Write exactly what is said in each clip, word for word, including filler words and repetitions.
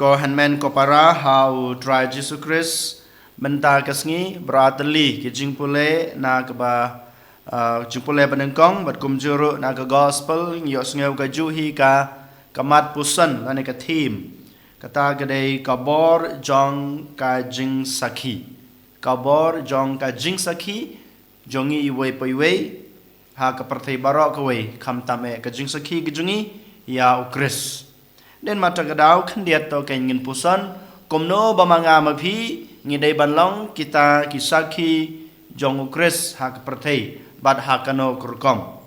Ko hynmen ko para ha u Trai Jisu Khrist, mynta ka sngi, bra tylli ki jingpule na kaba, ah, jingpule ba nyngkong, bad kumjuh ruh na ka gospel, ngi ïohsngew kajuh hi ka, ka mat puson, lane ka theme. Kata ka dei ka bor jong ka jingsakhi. Ka bor jong ka jingsakhi, jong ngi iwei pa iwei, ha ka pyrthei baroh kawei, khamtam eh ka jingsakhi ka jong ngi, ïa u Khrist. Dei namar kata ka daw khyndiat to kein ngin puson, kumno ba ma nga ma phi, ngi dei ban long kita ki sakhi jong u Khrist ha ka pyrthei, bad ha kano ka rukom.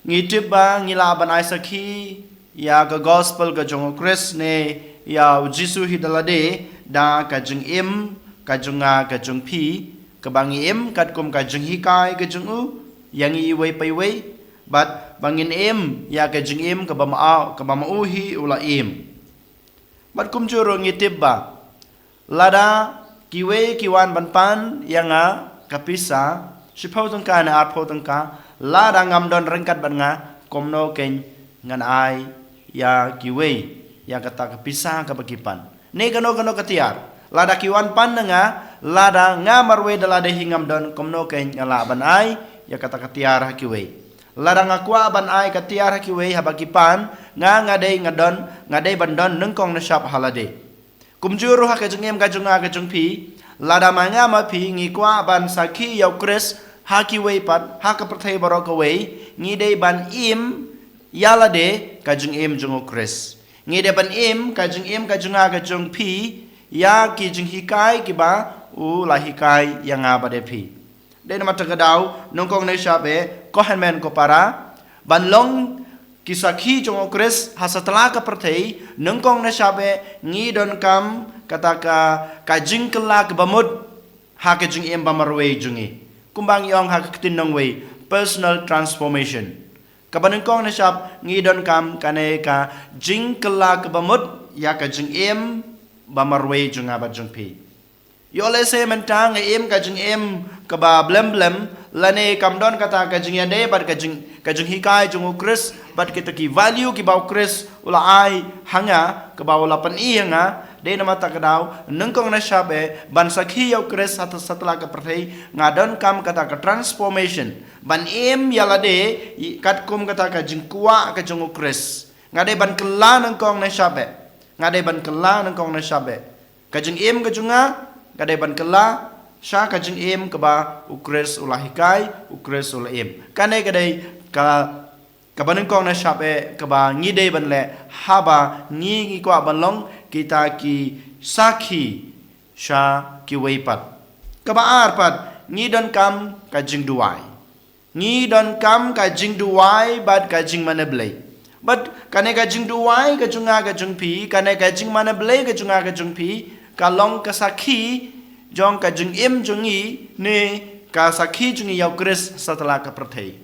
Ngi tip ba ngi lah ban ai sakhi, ïa ka gospel ka jong u Khrist ne, ïa u Jisu hi da lade, da ka jingim, ka jong nga ka jong phi, kaba ngi im, katkum ka jinghikai ka jong u, ïa ngi iwei pa iwei, bad ba ngin im, ïa ka jingim kaba ma u, kaba ma u hi u la im. Bad kumjuh ruh ngi tip ba, lada kiwei ki wan ban pan ïa nga ka pisa, shiphew tyngka ne arphew tyngka, lada ngam don ryngkat bad nga, kumno kein ngan ai ïa kiwei, ïa kata ka pisa kaba ki pan. Ne kano kano ka tiar. Lada ki wan pan na nga, lada nga marwei da lade hi ngam don, kumno kein nga lah ban ai, ïa kata ka tiar ha kiwei. Lada nga kwah ban ai ka tiar ha kiwei haba ki pan, nga nga dei nga don, nga dei ban don nyngkong nyngshap ha lade. Kumjuh ruh ha ka jingim ka jong nga ka jong phi, lada ma nga ma phi ngi kwah ban sakhi ïa u Khrist ha kiwei pat, ha ka pyrthei baroh kawei, ngi dei ban im ïa lade ka jingim jong u Khrist. Ngi dei ban im ka jingim ka jong nga ka jong phi, ïa ki jinghikai kiba u la hikai ïa nga bad ïa phi. Dei namar kata ka daw, nyngkong nyngshap eh, ko hynmen ko para, ban long ki sakhi jong u Khrist ha satlak ka pyrthei, nyngkong nyngshap eh, ngi donkam kata ka, ka jingkylla kaba mut, ha ka jingim ba marwei jong ngi. Kumba ngi ong ha ka ktien nongwei, personal transformation. Kaba nyngkong nyngshap ngi donkam kane ka jingkylla kaba mut, ïa ka jingim ba marwei jong nga bad jong phi. Ïoh lehse mynta nga im ka jingim kaba blem blem, lane kam don kata ka jingïadei bad ka jing, ka jinghikai jong u Khrist, bad kita ki value kiba u Khrist u la ai ha nga, kaba u la pyni ha nga, dei namar kata ka daw, nyngkong nyngshap eh, ban sakhi ïa u Khrist ha satlak ka pyrthei, nga donkam kata ka transformation, ban im ïa lade, i, katkum kata ka jingkwah ka jong u Khrist. Nga dei ban kylla nyngkong nyngshap eh. Nga dei ban kylla nyngkong nyngshap eh. Ka jingim ka jong nga, nga dei ban kylla, sha ka jingim kaba u Khrist u la hikai, u Khrist u la im. Kane ka dei ka, kaba nyngkong nyngshap eh, kaba ngi dei ban leh, haba ngi ngi kwah ban long, kita ki sakhi, sha kiwei pat. Kaba ar pat, ngi donkam ka jingduwai. Ngi donkam ka jingduwai bad ka jingmane Blei. Bad kane ka jingduwai ka jong nga ka jong phi, kane ka jingmane Blei ka jong nga ka jong phi, ka long ka sakhi jong ka jingim jong ngi ne ka sakhi jong ngi ïa u Khrist satlak ka pyrthei.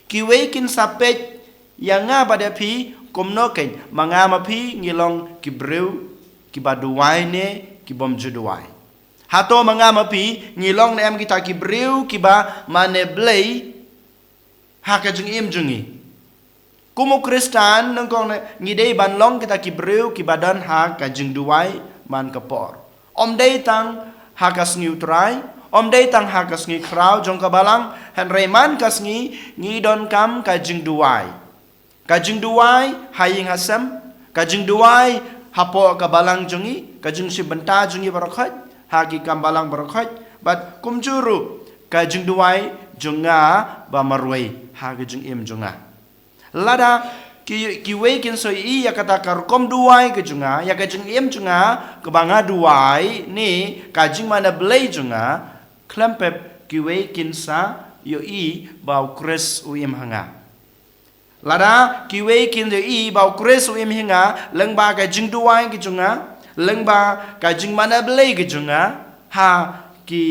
Kiwei kin sa peit ïa nga bad ïa phi kumno kein, ma nga ma phi ngi long ki briew kiba duwai ne ki bym ju duwai. Hato ma nga ma phi, ngi long ne em kita ki briew kiba mane Blei, ha ka jingim jong ngi. Kum u Khristan, nyngkong ne, ngi dei ban long kita ki briew kiba don ha ka jingduwai man ka por. Ym dei tang ha ka sngi u Trai, ym dei tang ha ka sngi khraw jong ka balang, hynrei man ka sngi ngi donkam ka jingduwai. Ka jingduwai ha ïing ha sem, ka jingduwai hapoh ka balang jong ngi, ka jingshim bynta jong ngi baroh khoit, ha ki kam balang baroh khoit, bad kumjuh ruh, ka jingduwai jong nga ba marwei, ha ka jingim jong nga. Lada, ki, kiwei kin sa ïohi ïa kata ka rukom duwai ka jong nga, ïa ka jingim jong nga, kaba nga duwai, ne, ka jingmane Blei jong nga, khlem pep kiwei kin sa ïohi ba u Khrist u im ha nga. Lada, kiwei kin ïohi ba u Khrist u im ha nga, lyngba ka jingduwai ka jong nga, lyngba ka jingmane Blei ka jong nga, ha ki,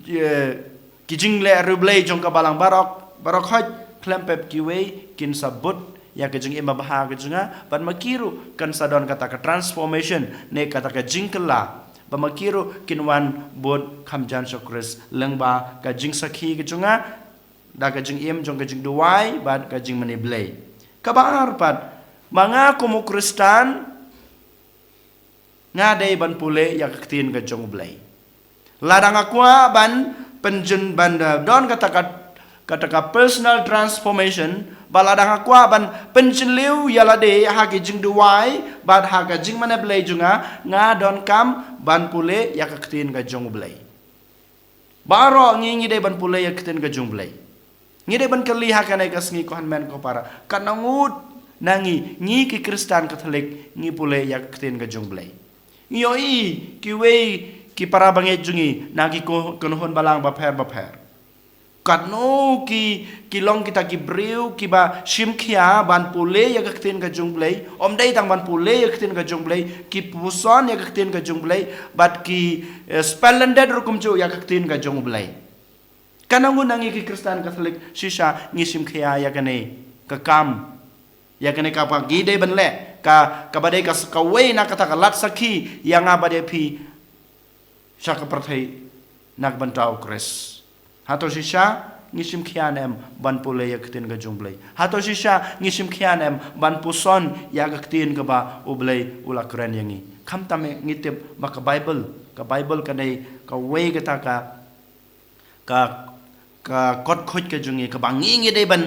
eh, ki jingleh riewblei jong ka balang baroh, baroh khoit, khlem pep kiwei kin sa bud ïa ka jingim babha ka jong nga, bad ma ki ruh kan sa don kata ka transformation, ne kata ka jingkylla, bad ma ki ruh kin wan bud kham jan sha u Khrist, lyngba ka jingsakhi ka jong nga, da ka jingim jong ka jingduwai, bad ka jingmane Blei. Kaba ar pat, ma nga kum u Khristan, nga dei ban pule ïa ka ktien ka jong U Blei. Lada nga kwah ban pynjin ban, eh, don kata ka, kata ka personal transformation, bad lada nga kwah ban pynjylliew ïa lade ha ki jingduwai bad ha ka jingmane Blei jong nga, nga donkam ban pule ïa ka ktien ka jong U Blei. Baroh ngi ngi dei ban pule ïa ka ktien ka jong U Blei. Ngi dei ban kylli ha kane ka sngi, ko hynmen ko para, katno ngut na ngi, ngi ki Khristan Katholik, ngi pule ïa ka ktien ka jong U Blei. Ngi ïohi kiwei ki para bangeit jong ngi na ki ko-, kynhun balang bapher bapher. Katno ki, ki long kita ki briew kiba shim khia ban pule ïa ka ktien ka jong U Blei, ym dei tang ban pule ïa ka ktien ka jong U Blei, ki puson ïa ka ktien ka jong U Blei, bad ki, eh, spelended ruh kumjuh ïa ka ktien ka jong U Blei. Katno ngut na ngi ki Khristan Katholik shisha ngi shim khia ïa kane ka kam, ïa kane kaba ngi dei ban leh, ka, kaba dei ka s-, kawei na kata ka lad sakhi ïa nga bad ïa phi sha ka pyrthei na ka bynta U Khrist. Hato shisha ngi shim khia ne em ban pule ïa ka ktien ka jong U Blei? Hato shisha ngi shim khia ne em ban puson ïa ka ktien kaba U Blei u la kren ïa ngi? Khamtam eh ngi tip ba ka Baibl, ka Baibl ka dei kawei kata ka, ka, ka kot khuid ka jong ngi, kaba ngi ngi dei ban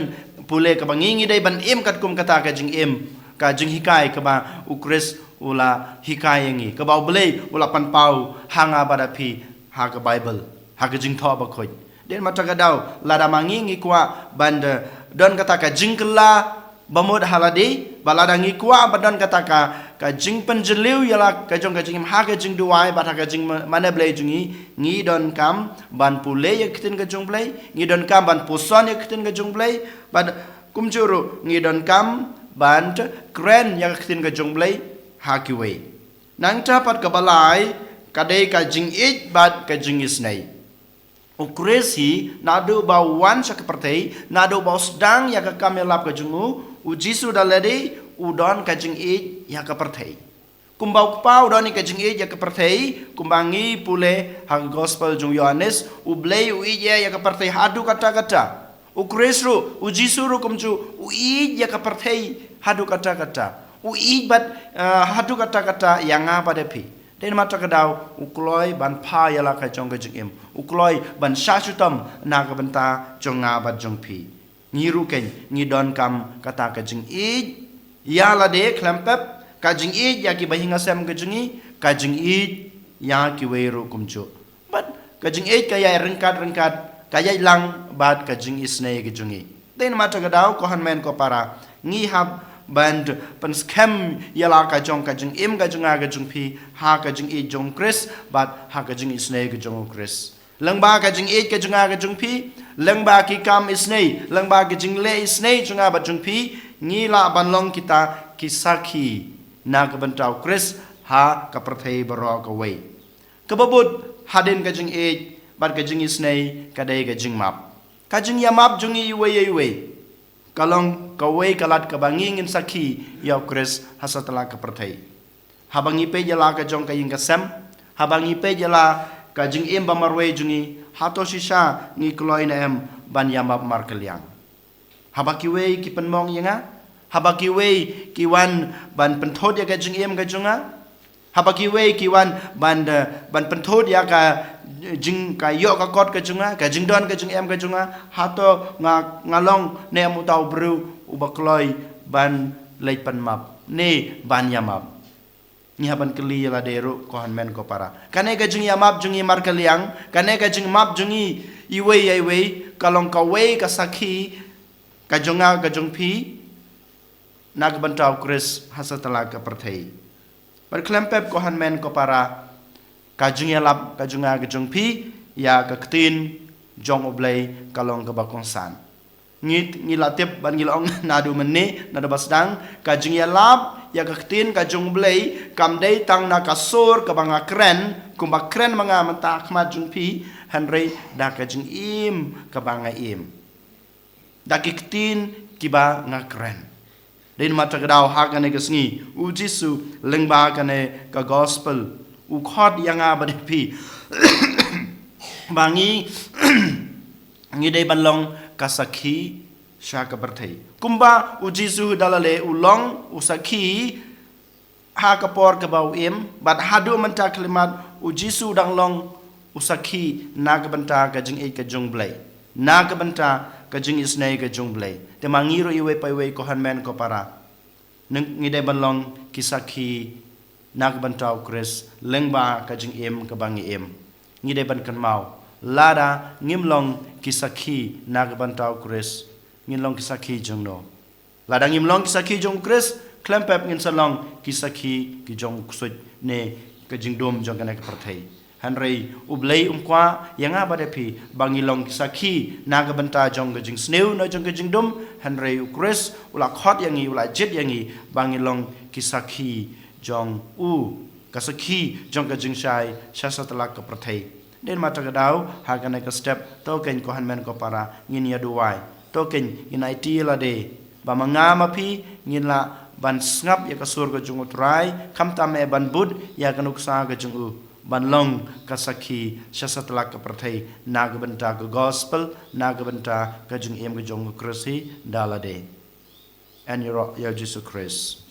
pule, kaba ngi ngi dei ban im katkum kata ka jingim, ka jinghikai kaba U Khrist u la hikai ïa ngi, kaba U Blei u la pynpaw ha nga bad ha phi ha ka Baibl, ha ka Jingthoh Bakhuid. Dei namar kata ka daw, lada ma ngi ngi kwah ban, eh, don kata ka jingkylla bamut ha lade, bad lada ngi kwah ban don kata ka, ka jingpynjylliew ïa la ka jong ka jingim ha ka jingduwai bad ha ka jingmane Blei jong ngi, ngi donkam ban pule ïa ka ktien ka jong U Blei, ngi donkam ban puson ïa ka ktien ka jong U Blei, bad kumjuh ruh ngi donkam ban kren ïa ka ktien ka jong U Blei ha kiwei. Nangta pat kaba lai, ka dei ka jingïeit bad ka jingisynei. U Khrist hi naduh ba u wan sha ka pyrthei, naduh ba u sdang ïa ka kam ïalap ka jong u, U Jisu da lade u don ka jingïeit ïa ka pyrthei. Kumba U Kpa u don ïa ka jingïeit ïa ka pyrthei, kumba ngi pule ha ka Gospel jong u Ïoannis, U Blei u ïeit ïa ka pyrthei haduh katta katta. U Khrist ruh, U Jisu ruh kumjuh, u ïeit ïa ka pyrthei haduh katta katta. U ïeit bad, eh, haduh katta katta ïa nga bad ïa phi. Dei namar kata ka daw, u kloi ban phah ïa la ka jong ka jingim. U kloi ban shah shitom na ka bynta jong nga bad jong phi. Ngi ruh kein, ngi donkam kata ka jingïeit ïa lade khlem pep, ka jingïeit ïa ki bahaïing hasem ka jong ngi, ka jingïeit ïa kiwei ruh kumjuh. Bad ka jingïeit ka ïai ryngkat ryngkat, ka ïai lang bad ka jingisynei ka jong ngi. Dei namar kata ka daw, ko hynmen ko para, ngi hap ban pynskhem ïa la ka jong ka jingim ka jong nga ka jong phi ha ka jingïeit jong U Khrist bad ha ka jingisynei ka jong U Khrist. Lyngba ka jingïeit ka jong nga ka jong phi, lyngba ki kam isynei, lyngba ka jingleh isynei jong nga bad jong phi, ngi lah ban long kita ki sakhi na ka bynta U Khrist ha ka pyrthei baroh kawei. Kaba bud hadien ka jingïeit bad ka jingisynei ka dei ka jingmap. Ka jingïamap jong ngi iwei ïa iwei ka long kawei ka lad kaba ngi ngin sakhi ïa U Khrist ha satlak ka pyrthei. Haba ngi peit ïa la ka jong ka ïing ka sem, haba ngi peit ïa la ka jingim ba marwei jong ngi, hato shisha ngi kloi ne em ban ïamap markylliang? Haba kiwei ki pynmong ïa nga, haba kiwei ki wan ban pynthut ïa ka jingim ka jong nga, haba kiwei ki wan ban, eh, ban pynthut ïa ka jing, ka ïoh ka kot ka jong nga, ka jingdon ka jingem ka jong nga, hato nga, nga long ne em uta u briew uba kloi ban leit pynmap ne ban ïamap? Ngi hap ban kylli ïa lade ruh, ko hynmen ko para. Kane ka jingïamap jong ngi markylliang, kane ka jingmap jong ngi iwei ïa iwei, ka long kawei ka sakhi ka jong nga ka jong phi na ka bynta U Khrist ha satlak ka pyrthei. Bad khlem pep, ko hynmen ko para, ka jingïalap ka jong nga ka jong phi ïa ka ktien jong U Blei ka long kaba kongsan. Ngi, ngi la tip bad ngi la ong naduh mynne, naduh ba sdang, ka jingïalap ïa ka ktien ka jong U Blei kam dei tang na ka sur kaba nga kren, kumba kren ma nga mynta ha khmat jong phi, hynrei da ka jingim kaba nga im, da ki ktien kiba nga kren. Dei namar kata ka daw, ha kane ka sngi U Jisu lyngba kane ka Gospel u khot ïa nga bad ïa phi ba ngi, ngi dei ban long ka sakhi sha ka pyrthei. Kumba U Jisu da lade u long u sakhi ha ka por kaba u im, bad haduh mynta khyllipmat u Jisu u dang long u sakhi na ka bynta ka jingïeit ka jong u Blei, na ka bynta ka jingisynei ka jong u Blei. Te ma ngi ruh iwei pa iwei, ko hynmen ko para, ngi dei ban long ki sakhi na ka bynta u Khrist lyngba ka jingim kaba ngi im. Ngi dei ban kynmaw, lada ngim long ki sakhi na ka bynta u Khrist, ngin long ki sakhi jong no? Lada ngim long ki sakhi jong u Khrist, khlem pep ngin sa long ki sakhi ki jong u ksuid ne ka jingdum jong kane ka pyrthei. Hynrei u Blei um kwah ïa nga bad ïa phi ba ngi long ki sakhi na ka bynta jong ka jingsniew ne jong ka jingdum. Hynrei u Khrist u la khot ïa ngi, u la jied ïa ngi ba ngi long ki sakhi jong u, ka sakhi jong ka jingshai sha satlak ka pyrthei. Dei ma ta ka daw, ha kane ka step, to keiñ ko hynmen ko para, ngin ïa duwai. To keiñ ngin aiti lade ba ma nga ma phi ngin lah ban sngap ïa ka sur ka jong u Trai, khamtam eh ban bud ïa ka nuksa ka jong u, ban long ka sakhi sha satlak ka pyrthei na ka bynta ka gospel, na ka bynta ka jingim ka jong u Khrist hi da lade. Yn ïaroh ïa u Jisu Khrist.